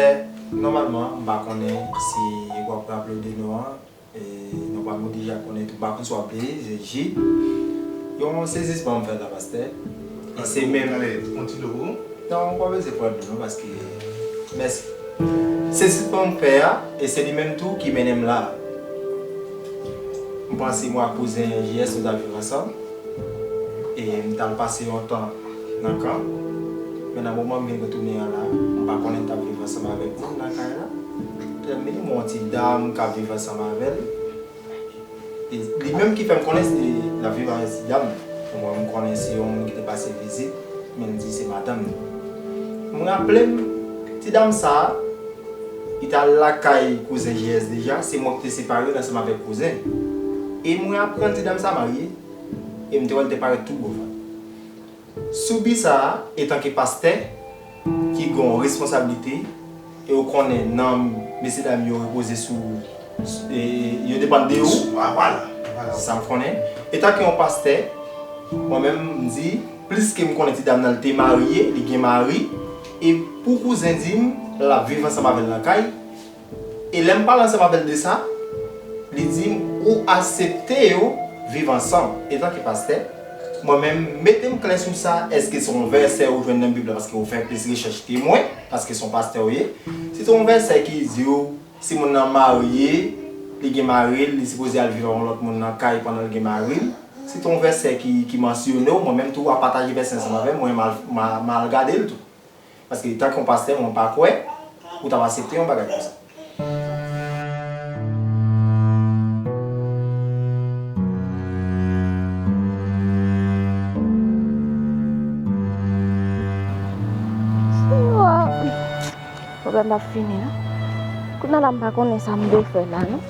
nòmalman, m pa konnen si w ap raple w de non an. E, nòmalman, ou deja konnen tou, m pa konn si w ap bliye, se J. Yon sezisman m fè la, pastè. E se menm. Yon ti dlo pou ou? Non, ou pa bezwen pran dlo, non, paske, mèsi. Sezisman m fè a, e se li menm tou ki mennen m la. M panse mwen ak kouzen J S nou t ap viv ansanm. E m t al pase yon tan nan kan. Men nan moman m vin retounen an la, m pa konnen m t ap viv ansanm avèk moun nan kay la. Epi m wè yon ti dam k ap viv ansanm avè l. E li menm ki fè m konnen se l ap viv avèk ti dam. Mwen, m konnen se yon moun ki te pase vizit, men l di se madanm li. M raple m, ti dam sa a, li t al lakay kouzen J S deja, se mwen ki te separe l ansanm avèk kouzen. E mwen aprann ti dam sa a marye, e m te wè l te parèt tou gwo vant. Sou bi sa a, etanke pastè, ki gen yon responsablite, e ou konnen nanm mesye dam yo repoze sou, e, yo depann de ou. Vwala, vwala. Se sa m konnen. Etan ke yon pastè, mwen menm m di, plis ke m konnen ti dam nan, li te marye, li gen mari, e pou kouzen di m, l ap viv ansanm avè l nan kay, e lè m pale ansanm avè l de sa, li di m, ou aksepte yo viv ansanm. Etan ke pastè, mwen menm, mete m klè sou sa, èske se yon vèsè ou jwenn nan Bib la, paske ou fè plis rechèch ke mwen, paske se yon pastè ou ye. Si se yon vèsè ki di w, si moun nan marye, li gen mari l, li sipoze al viv ak yon lòt moun nan kay pandan l gen mari l. Si se yon vèsè ki, ki mansyone w, mwen menm tou, w ap pataje vèsè ansanm avè m, mwen, m al, m a- m al gade l tou. Paske, tanke yon pastè, mwen pa kwè ou t ap aksepte yon bagay konsa. Pwoblèm p ap fini, non. Kounye a la, m pa konnen sa m dwe fè la, non.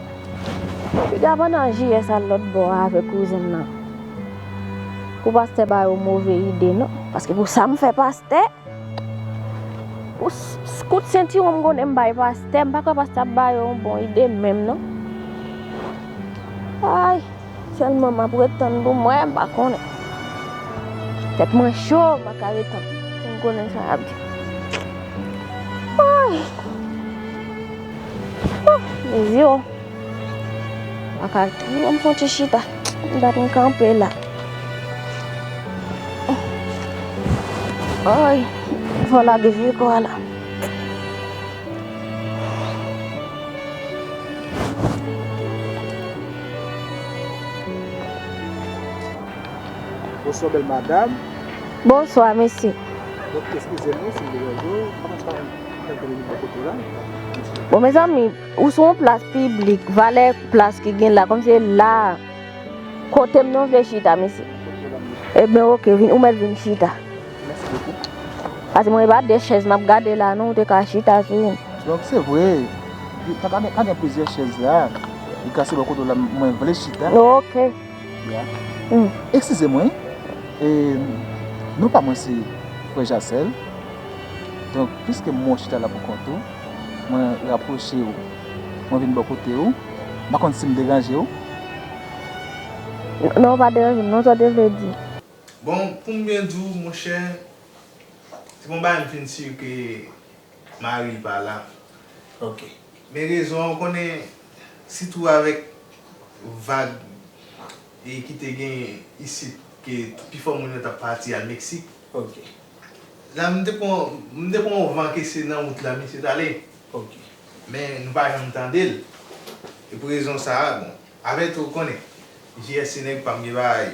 Piga pandan J S al lòt bò a avèk kouzen m nan, pou pastè ba yo move ide, non. Paske pou sa m fè pastè, pou s- s- kout sentiwon m konnen m bay pastè, m pa kwè pastè ap ba yo yon bon ide menm, non. Ay, sèlman m ap ret tann pou m wè, m pa konnen. Tèt mwen cho, m pa ka ret tann pou m konnen sa y ap di. Ay! Oh, mezi o. M pa ka ret tann, ban m fè yon ti chita. M pa konn kanpe la. Ay, fò lage vye kò a la. Bonswa, bèl madanm. Bonswa, mesye. Donk, eskize nou si m deranje w, m pa konn si pa gen kèk moun bò kote w la. Bon, mezanmi, ou sou yon plas piblik, valè plas ki gen la, kòmsi se la, kote m nan vle chita, mesye. Ebyen, oke, vin, ou mèt vin chita. Mèsi bokou. Paske mwen, e pa de chèz m ap gade la, non, ou te ka chita sou youn. Donk, se vre, ka, ka, ka gen plizyè chèz la, li ka se bò kote w la, mwen vle chita. Oke. Ya. Hmm. Eskize mwen, e, non pa mwen se Frè Jacel. Donk, piske m wè w chita la pou kont ou, mwen rapwoche w. Mwen vin bò kote w. M pa konn si m deranje w. Non, ou pa deranje m, non, sa w te vle di. Bon, pou m byen di w, monchè, se bon bagay m fin si ke mari l pa la. Ok. Men rezon an, ou konnen, sitou avèk vag, e, ki te gen isit, ke pifò moun yo t ap pati al Meksik. Ok. La, m te pran, m te pran yon van ke se nan wout la misye t ale. Ok. Men nou pa janm tande l. E pou rezon sa a, bon, avè tou, ou konnen, J S se nèg pa m, gen bagay,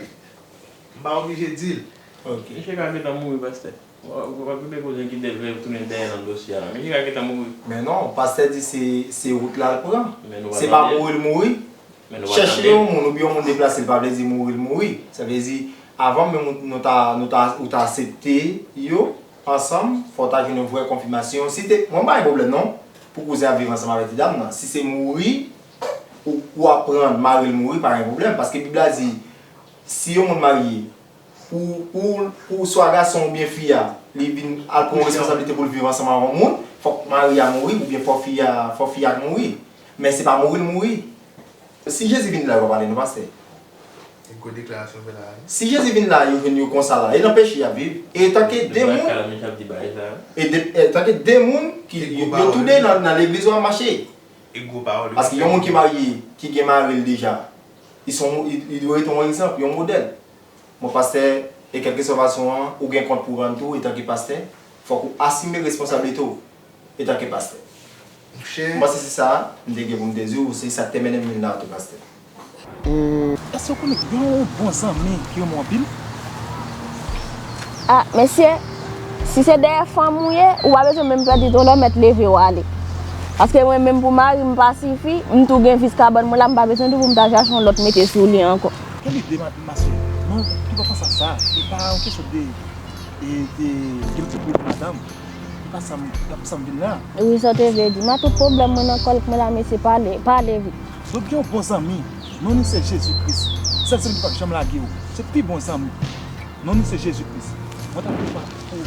m pa oblije di l. Ok. Misye ka gentan mouri, pastè. W ap, w ap kite koze ki te vle tounen dèyè nan dosye a la. Misye ka gentan mouri. Men non, pastè di se, se wout la l pran. Men nou pa tande. Se pa mouri l mouri. Men nou pa tande. Chèche yon moun oubyen yon moun deplase l pa vle di mouri l mouri. Sa vle di, avan menm nou ta, nou ta, ou ta aksepte yo ansanm, fò w ta jwenn yon vrè konfimasyon. Si te, mwen pa gen pwoblèm non, pou kouzen ap viv ansanm avèk ti dam nan. Si se mouri, ou, ou aprann mari l mouri, pa gen pwoblèm. Paske Bib la di, si yon moun marye, pou, pou, pou swa gason oubyen fi a, li vin al pran yon responsablite pou l viv ansanm ak yon moun, fòk mari a mouri, oubyen fò fi a, fò fi a mouri. Men se pa mouri l mouri. Si Jezi vin la, yo pa pale non, pastè. E gwo deklarasyon fè la, wi. Si Jezi vin la, yo jwenn yo konsa la, e nan peche y ap viv. E tanke de moun, e de, e tanke de moun ki, yo, yo tou de nan, nan legliz yo ap mache. E gwo pawòl yo. Paske yon moun ki marye, ki gen mari l deja, li se yon, li, li dwe rete yon egzanp, yon modèl. Bon, pastè, e kèlkeswa fason an, ou gen kont pou rann tou, etanke pastè, fòk ou asime responsablite w etanke pastè. Monchè. M panse se sa m te gen pou m te di w, se sa k te mennen m vin la tou, pastè. E, èske w konnen gen yon bon zanmi ki renmen w anpil? A, mesye, si se dèyè fanm ou ye, ou pa bezwen menm pèdi tan, lè w mèt leve w ale. Paske mwen menm pou mari m pa sifi, m tou gen vis kabann mwen la, m pa bezwen tou pou m ta chache yon lòt mete sou li ankò. Kèl ide, ma, ma sè? Non, ki pa panse a sa. E pa yon kesyon de, e, de, de m te pou madanm. E pa sa m, e pa pou sa m vin la. Wi, sa w te vle di. Ma, tout pwoblèm mwen nan kòlèk mwen la, mesye, pale, pale vit. Donk, gen yon bon zanmi. Non li se Jezi Kris. Sèl, sèl ki p ap janm lage w. Se pi bon zanmi. Non li se Jezi Kris. Mwen ta pou, pou,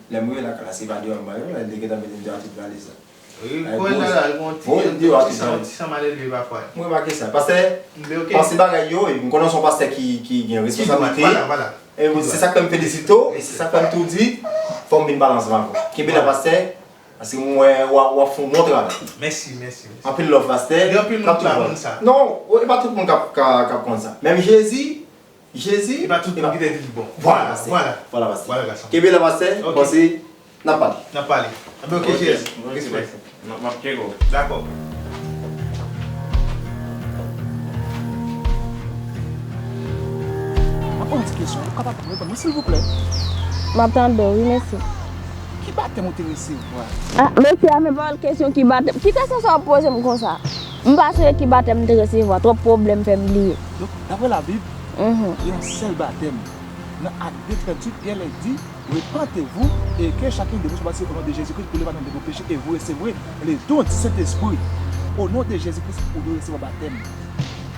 Lè m rive lakay la, se pa deyò m ba yo, lè li gentan mete m deyò tout valiz la. Wi, kò l la, l gon ti, ti san, ti san malelve pafwa. M remake sa. Pastè, M be ok. Pase bagay yo, e m konnen w se yon pastè ki, ki gen Ki dwat, responsablite. Vwala, vwala. E se sa k fè m felisite w, e se sa k fè m tou di, fò m vin pale ansanm avè w. Kenbe la, pastè, paske m wè w ap, w ap fè yon bon travay. Mèsi, mèsi, mèsi. Anpil love, pastè. Gen anpil moun ki pa konn sa. Non, e pa tout moun k ap, k ap, k ap konn sa. Menm Jezi, Jezi, E pa tout moun ki te di l bon. Vwala, pastè. Vwala. Vwala, pastè. Vwala, gason. Kenbe la, pastè. Ok. Bon, se, n ap pale. N ap pale. Anben, ok, Jezi. Ok, Respè. m ap tcheke w. Dakò. Mwen gen yon ti kesyon, ou kapab reponn mwen silvouplè? M ap tande w, wi, mesye. Ki batèm ou te resevwa? Ah, mesye a, men pawòl kesyon ki batèm. Ki kesyon sa w ap poze m konsa? M pa sonje ki batèm m te resevwa, twòp pwoblèm fè m bliye. Donk, daprè Labib, Mhm. gen yon sèl batèm. Nan Ak de tranntuit, Pyè di, Repentez-vous et que chacun de vous soit baptisé au nom de Jésus-Christ pour le pardon de vos péchés et vous recevrez le don du Saint-Esprit. Au nom de Jésus-Christ, ou dwe resevwa batèm.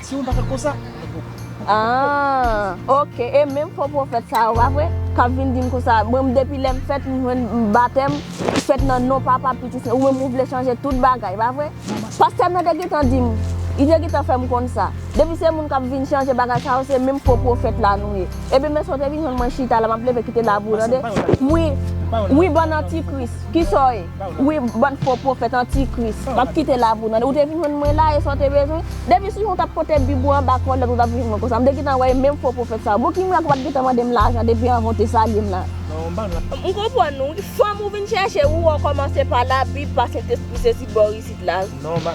Si ou pa fè l konsa, Ah, ok. E menm fo pwofèt sa yo, pa vre? K ap vin di m konsa, mwen, depi lè m fèt, m jwenn batèm, fèt nan non Papa, Pitit, Sen, ou menm ou vle chanje tout bagay, pa vre? Pastè m nan te gentan di m, li te gentan fè m konn sa. Depi se moun k ap vin chanje bagay sa yo, se menm fo pwofèt la nou ye. Ebyen, men sa w te vin jwenn mwen chita la, m ap leve kite labou, tande? Wi, Wi, bann antikris. Kisa w ye? Wi, bann fo pwofèt, antikris. M ap kite la pou w tande. Ou te vin jwenn mwen la, e sa w te bezwen? Depi si w t ap pote Bib ou anba kòlèt, ou t ap vin jwenn mwen konsa. M te gentan wè menm fo pwofèt sa yo. Bon, ki mirak ou pa t gentan mande m lajan depi anvan w te salye m la? M konprann ou. Fanm ou vin chèche, ou wè w kòmanse pa Labib, pa Sentespri, se si bò isit la.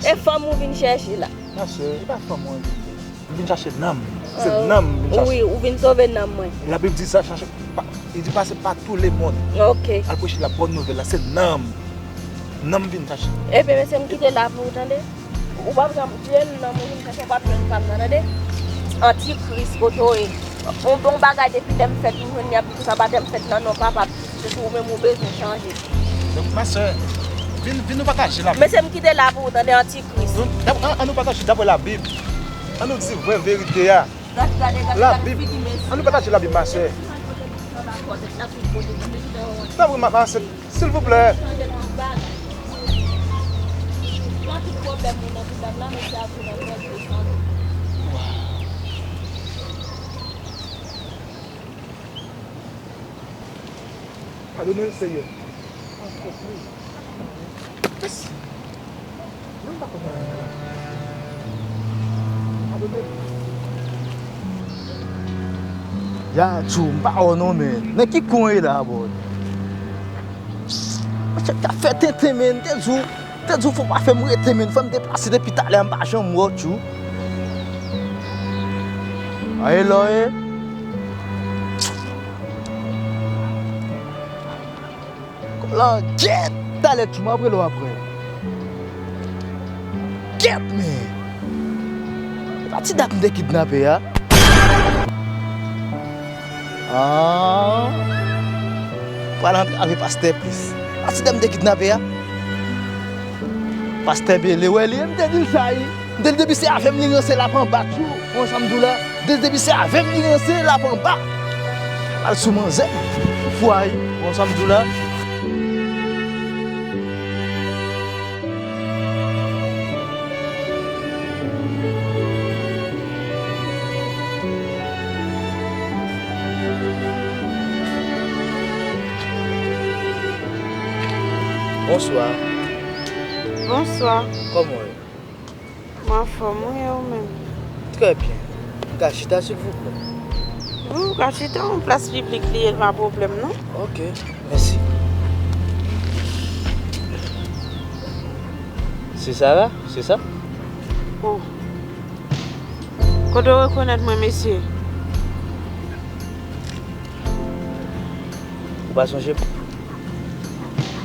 E fanm ou vin chèche la. Ma sè, e pa fanm ou anyen. M vin chache nanm. Se nanm m vin chache. Wi, ou vin sove nanm mwen. Labib di sa, chache, pa, li di pase pa tou le mond. Ok. Al preche la bòn nouvèl la, se nanm. Nanm m vin chache. Ebyen, mesye, m kite la pou ou tande. Ou p ap janm jwenn nanm ou vin chache, ou p ap jwenn fanm nan, tande. Antikris, kote w ye? Yon bon bagay depi lè m fèt, m jwenn li ap di konsa, pa tè m fèt nan non papa, pitit, se sou ou menm ou bezwen chanje. Donk, ma sè, vin, vin nou pataje la. Mesye, m kite la pou ou tande, antikris. Donk, an, an nou pataje dapre Labib. An nou di vrè verite a. Labib. An nou pataje Labib, ma sè. Tanpri, ma, ma sè, silvouplè. Padone m, Senyè. Ya, tchou, m pa wè w non, men. Nan ki kwen w ye la, bro? Monchè, t ap fè tenten, men. M te di w, m te di w, fò w pa fè m rete, men. Fò m deplase depi talè a, m pa janm wè w, tchou. Aye, lò, e. Kòm la, gèt! Talè, tchou, m ap rele w apre. Gèt, men! E pa ti dat m te kidnape a? Ah! Pral antrave pastè plis. E pa ti dat m te kidnape a? Pastè Bele, wè li, m te di l sa, wi. M te di depi se avè m li ranse, l ap anba tchou. Ou konn sa m di w la? De-, depi se avè m li ranse, l ap anba. Al sou manzè. Fwa, wi. Ou konn sa m di w la? Bonswa. Bonswa. Kòman w ye? Mwen anfòm, wi, e ou menm? Trè byen. M ka chita, silvouplè? Wi, ou ka chita, yon plas piblik li ye, pa pwoblèm, non. Ok, mèsi. Se Sara, se sa? Oh. Kote w rekonèt mwen, mesye? Ou pa sonje m?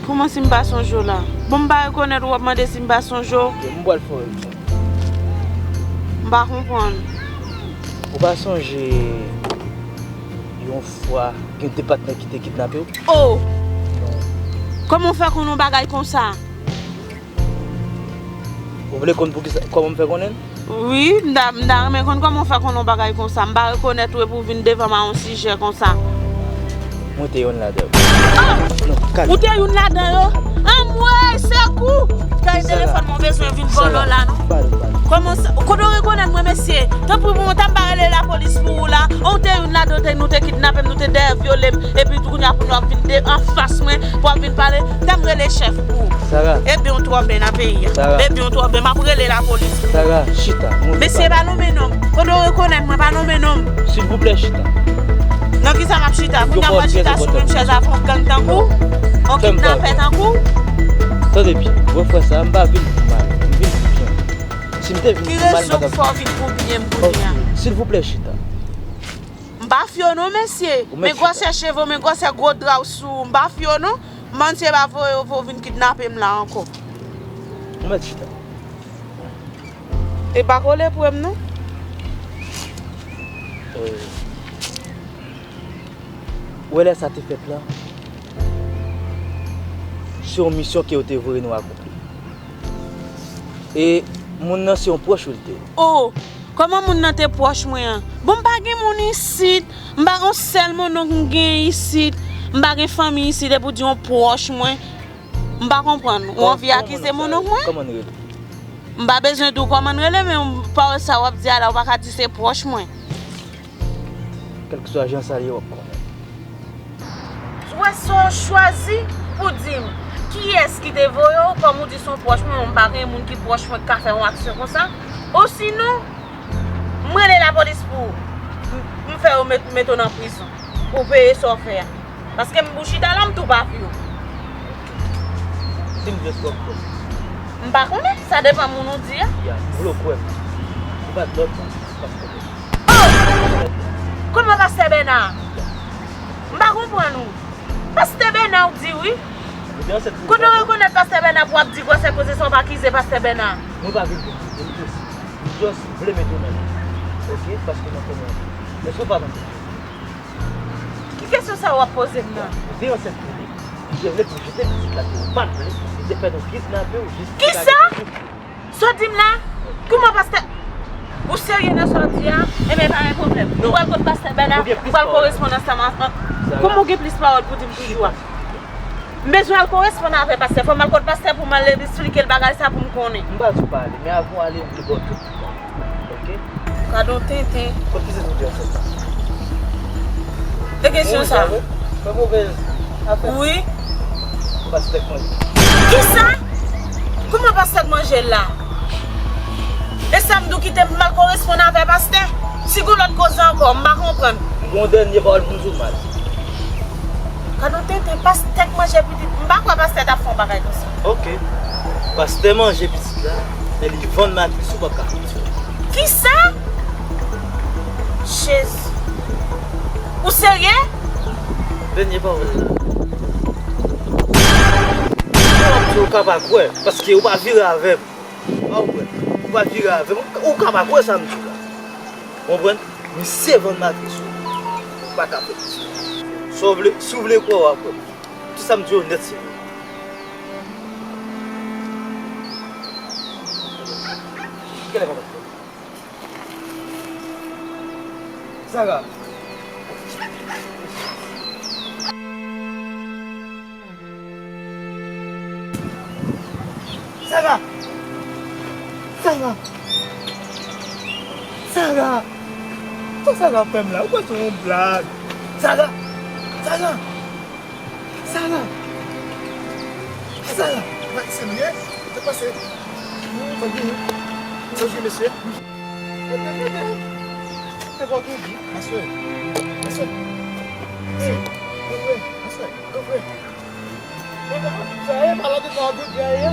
Kòman si m pa sonje w la? Bon, m pa rekonèt ou, w ap mande si m pa sonje w? Ok, m pral fè w yon egzanp. M pa konprann. Ou pa sonje yon fwa gen de patnè ki te kidnape w? Oh! Kòman w fè konn yon bagay konsa? Ou vle konn poukisa, kòman m fè konnen l? Wi, m ta, m ta renmen konn kòman w fè konn yon bagay konsa. M pa rekonèt ou epi w vin devan m a yon sijè konsa. Mwen te youn ladan yo. Ah! Non, kalme. Ou te youn ladan yo? Anmwey, sekou! Kay telefòn mwen bezwen vin vòlò la, non? Pale, pale. Kòman sa? Kote w rekonèt mwen, mesye? Tanpri pou mwen, ta m pa rele lapolis pou ou la. Ou te youn ladan, te, nou te kidnape m, nou te dèyè vyole m. Epi tou kounye a pou nou ap vin de, anfas mwen, pou ap vin pale. Ta m rele chèf pou ou. Sara. Ebyen, ou twò byen nan peyi a. Sara. Ebyen, ou twò byen. M ap rele lapolis pou ou. Sara, chita. Mesye, pa nonmen non m. Kote w rekonèt mwen, pa nonmen non m. Silvouplè, chita. Nan kisa m ap chita? Moun nan pral chita sou menm chèz avè yon gang tankou w? Yon kidnapè tankou w? Tande byen, refren sa, m pa vin pou mal, m vin pou byen. Si m te vin pou mal, m pa t ap... Ki rezon k fè w vin pou byen m kounye a? Silvouplè, chita. M pa fè w non, mesye. Men gwosè cheve w, men gwosè gwo dra w sou ou. M pa fè w non. Manti pa voye w pou w vin kidnape m la ankò. Ou mèt chita. E pa kole pou m non. Euh, ou wè lè sa te fèt la, se yon misyon ke yo te voye nou akonpli. E moun nan se yon pwòch ou l te ye. Oh, kòman moun nan te pwòch mwen an? Bon, m pa gen moun isit. M pa gen yon sèl mononk m gen isit. M pa gen fanmi isit epi w di yon pwòch mwen. M pa konprann. Ou anvi akize mononk mwen? Kòman l rele? M pa bezwen di w kòman l rele, men pawòl sa w ap di a la, ou pa ka di se pwòch mwen. Kèlkeswa jan sa ye, w ap konnen. Ou wè sa w chwazi pou di m kiyès ki te voye w, kòm ou di se yon pwòch mwen, mwen m pa gen moun ki pwòch mwen k ka fè yon aksyon konsa. Osinon, m rele lapolis pou w. M, m fè yo met, mete w nan prizon. Pou w peye sa w fè a. Paske m, ou chita la, m tou pa vle w. Si m jès w ap kwè. M pa konnen, sa depann moun ou di a. Ya, m vle w kwè m. Ou pa t lòt moun, pastè Bèna. Oh! Kòman pastè Bèna? M pa konprann ou. Pastè Bèna ou di wi. Ou te ansent pou... Kote w rekonèt pastè Bèna pou w ap di gwosè koze sa w pa akize pastè Bèna? Mwen pa vin pou m di, m just, m just vle mete w nan lòd. Oke? Paske mwen konnen anpil. Èske w pa t ansent pou li? Ki kesyon sa w ap poze m nan? Ou te ansent pou li. Li te vle pou jete pitit la ke ou pa t vle. Li te fè nou kidnape w jis pou... Kisa? Sa w di m la? Kòman pastè? Ou serye nan sa w di a? Enben, pa gen pwoblèm. Nou pral kot pastè Bèna, nou pral koresponn ansanm. Kòman w gen plis pawòl pou di m toujou a? M bezwen al koresponn avè pastè. Fò m al kot pastè pou m al esplike l bagay sa pou m konnen. M pa di w pa ale, men avan w ale, m vle ba w tout. Oke? Gad on tenten. Kot ki se sou tè sa? E kesyon sa? Fè movèz afè. Wi. Pastè k manje. Kisa? Kòman pastè k manje l la? E sa m di w kite m mal koresponn avè pastè? Si gon lòt koze ankò, m pa konprann. M gon dènye pawòl pou m di w mal. Gad on tenten, pastè k manje pitit. M pa kwè pastè t ap fè yon bagay konsa. Oke. Pastè manje pitit la, men li vann matris ou p ap ka fè sa. Kisa? Jezi. Ou serye? Dènye pawòl la. Sa m ap di w, ou ka pa kwè, paske ou pa vire avè m. Ou pa konprann? Ou pa vire avè m. Ou ka pa kwè sa m di w la. Ou konprann? Misye vann matris ou. Ou pa ka fè sa. Si w vle, si w vle kwè, w a kwè. Tout sa m di w nèt se vre. Kilè papa t fè? Sara. Sara! Sara! Sara! Sa Sara fè m la? Ou kwè se yon blag? Sara! Sara! Sara! Sara! Sa k pase? Sa k pase? Sa k gen? Sa k gen, mesye? Mete, mete. Se pa w ki di. Aswè. Aswè. Aswè. Aswè. Aswè. Mete, mete. Sa e pa la de sa w ap di a ye.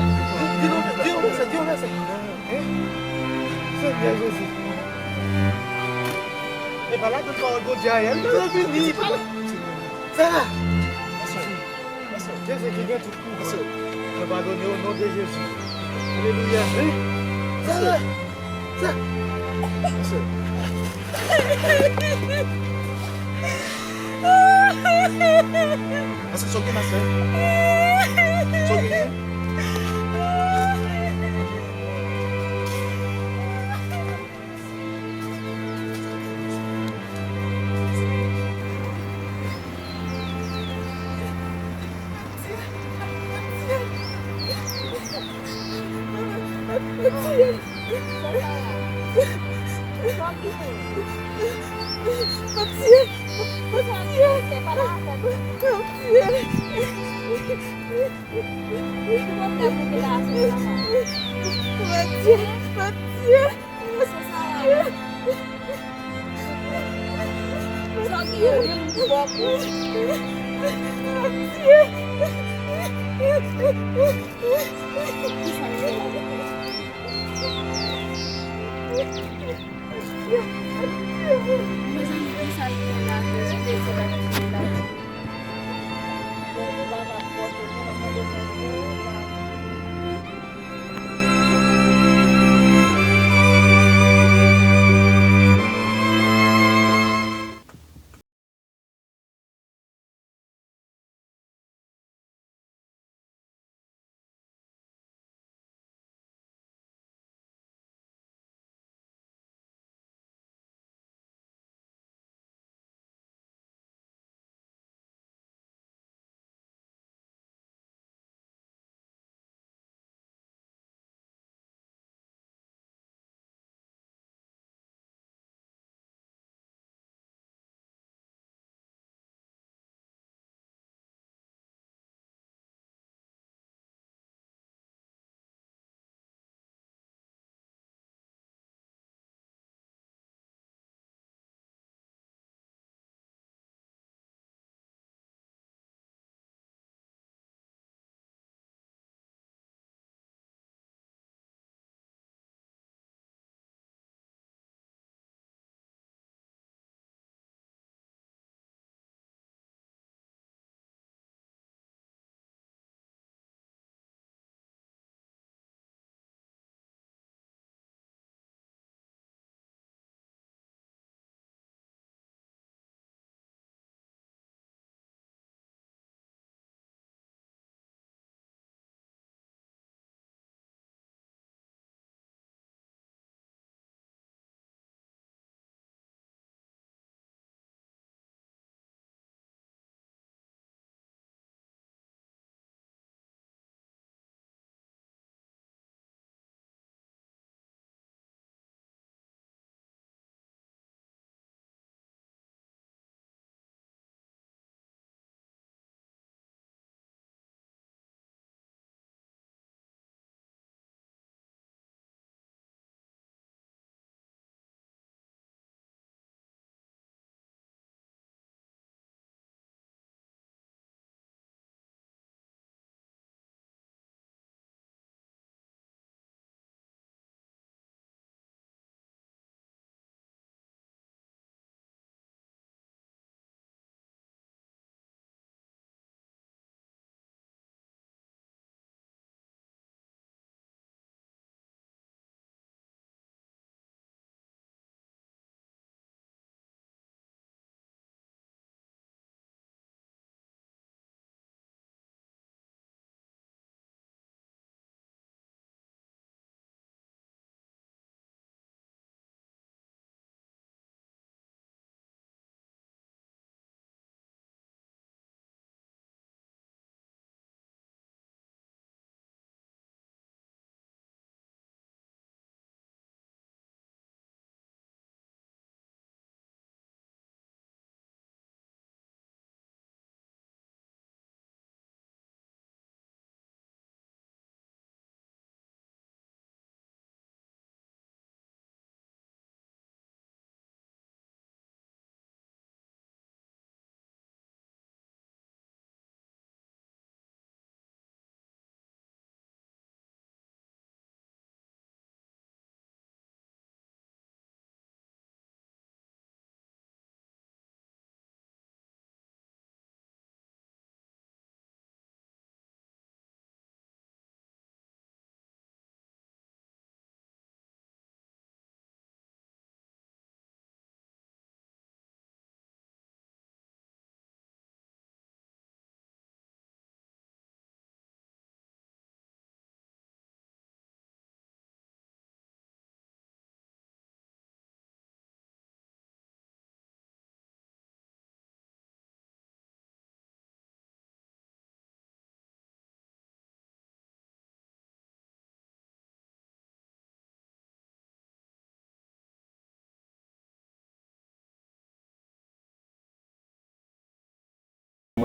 Di nou, di nou, mesye, di nou, mesye. Hein? Senyè Jezi. E pa la de sa w ap di a ye. Li vini, pale. Sara! Jezi ki gen tout pouvwa. Mwen padone o non de Jezi. Alelouya. Sara! Sa... Sa w gen, masè? Sa w genyen?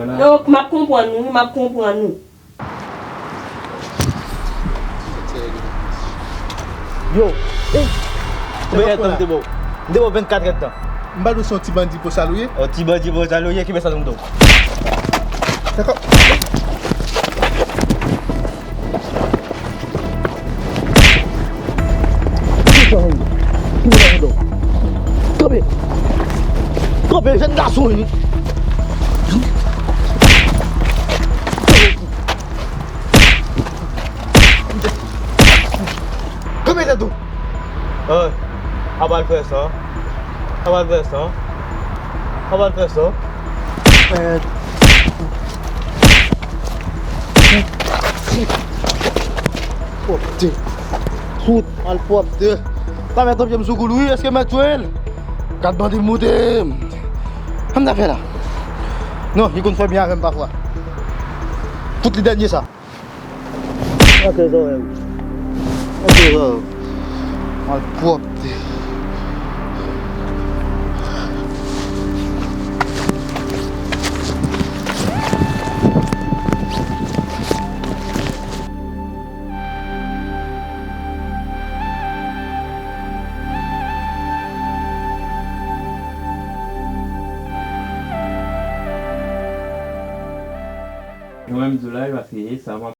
Donk, m ap konprann ou, m ap konprann ou. Yo, ey! Konbyen èdtan m te ba w? M te ba w vennkat èdtan. M pa di w se yon ti bandi bosal ou ye? Yon ti bandi bosal ou ye, ki fè sa nou m do? Dakò. Kanpe! Kanpe, jèn gason wi! Kanpe tèt ou! Hey, a pral fè sa. A pral fè sa. A pral fè sa. Mèd. Pwòpte. Fout, malpwòpte. Sa mèt pye m sou kou l wi, èske mèt tchwe l? Gad bandi moute. Sa m ta fè la? Non, li konn fè byen avè m pafwa. Fout li dènye sa. Antre zòrèy ou. Antre zòrèy ou. Malpwòpte. Mwen menm m di w la wi, paske e sa m ap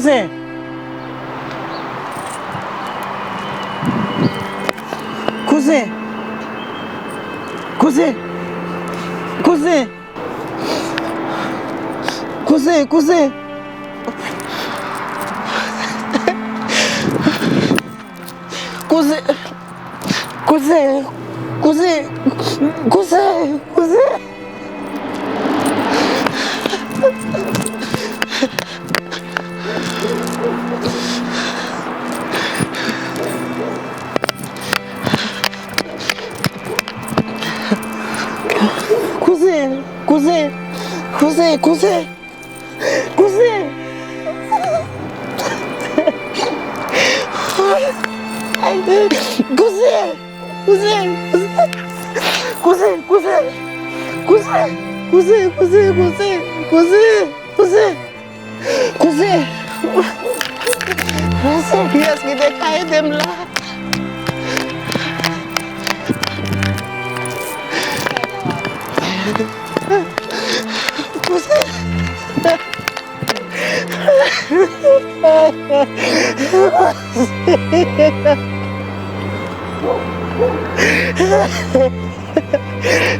Kouzen. Kouzen. Kouzen. Kouzen. Kouzen, kouzen. Kouzen. Kouzen. Kouzen. Kouzen. Kouzen. Kouzen, kouzen, kouzen, kouzen, kouzen. Kouzen. Ay, kouzen. Kouzen, kouzen, kouzen, kouzen. Kouzen, kouzen, kouzen, kouzen, kouzen, kouzen. Kouzen. Kouzen, kiyès ki te ka ede m la? Kouzen.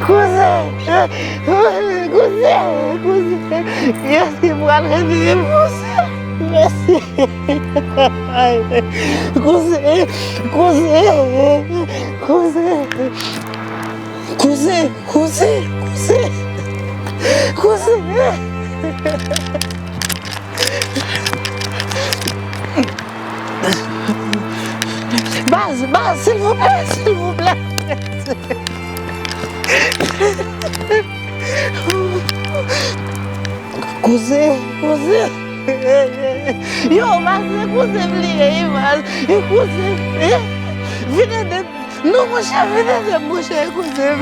Kouzen! Kouzen! Kouzen! Kiyès ki pral reveye kouzen? Mèsi! Kouzen! Kouzen! Kouzen! Kouzen! Kouzen! Kouzen! Kouzen! Baz, baz, silvouplè, silvouplè. Kouzen, kouzen. Yo, baz, se kouzen m li ye, wi, baz. E kouzen, e, vin ede m. Non, monchè, vin ede m, monchè, kouzen.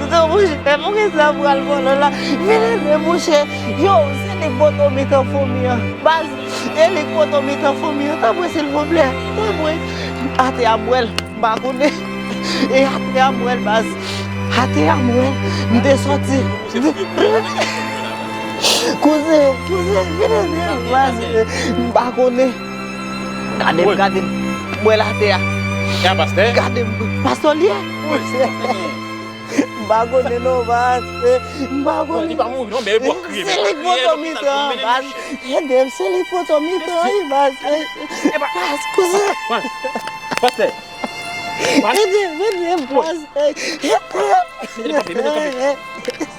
Non, monchè, poukisa pral vòlò la? Vin ede m, monchè. Yo, se li k poto mitan fanmi an. Baz, e li k poto mitan fanmi an. Tanpri, silvouplè. Tanpri. Atè a m wè l. M pa konnen. E atè a m wè l, baz. Atè a m wè l. M te sòti. Kouzen, kouzen, vin ede m, baz. M pa konnen. Gade m, gade m. M wè l atè a. E a pastè? Gade m. Pastè li ye? M pa konnen non, baz. M pa konnen. Li pa mouri non, men e bò kriye. Se li k poto mitan an, baz. Ede m, se li k poto mitan an, wi, baz. Baz, kouzen. Pastè. Ede m, ede m, baz. Mete kanpe, mete kanpe.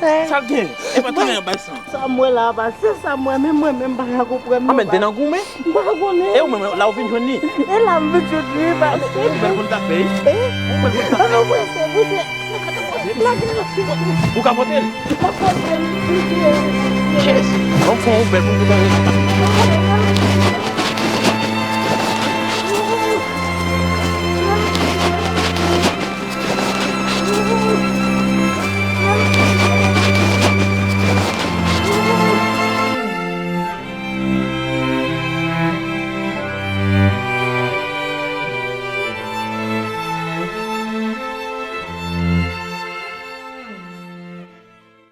Sa l gen? E pa tounen an bay san. Sa m wè la, baz, se sa m wè, men mwen menm m pa ka konprann non, baz. Anben te nan goumen? M pa konnen. E ou menm, la ou vin jwenn li? E la m vin jwenn li, baz. Ou bèl moun tape, wi. Ou bèl moun tape. Anben mwen se, mwen se. Ou ka pote l? M pa pote l. Yes. Bon, fò ou bèl moun tape.